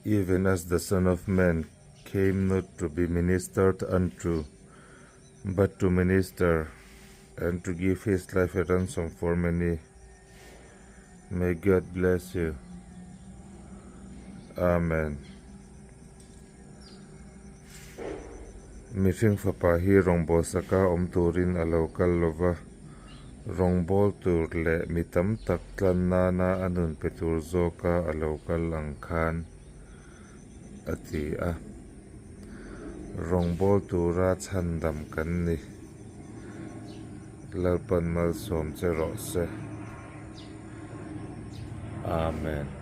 Even as the Son of Man came not to be ministered unto, but to minister and to give his life a ransom for many. May God bless you. Amen. Mihring fapa hi rawngbâwl saka awm turin a lo kal lo va, rawngbâwl tur leh mi tam tak tlan nana a nun pe tur zawka a lo kal ang khan a ti a. Rawngbâwl tura chhandam kan ni. Lalpan malsawm che rawh se. Amen.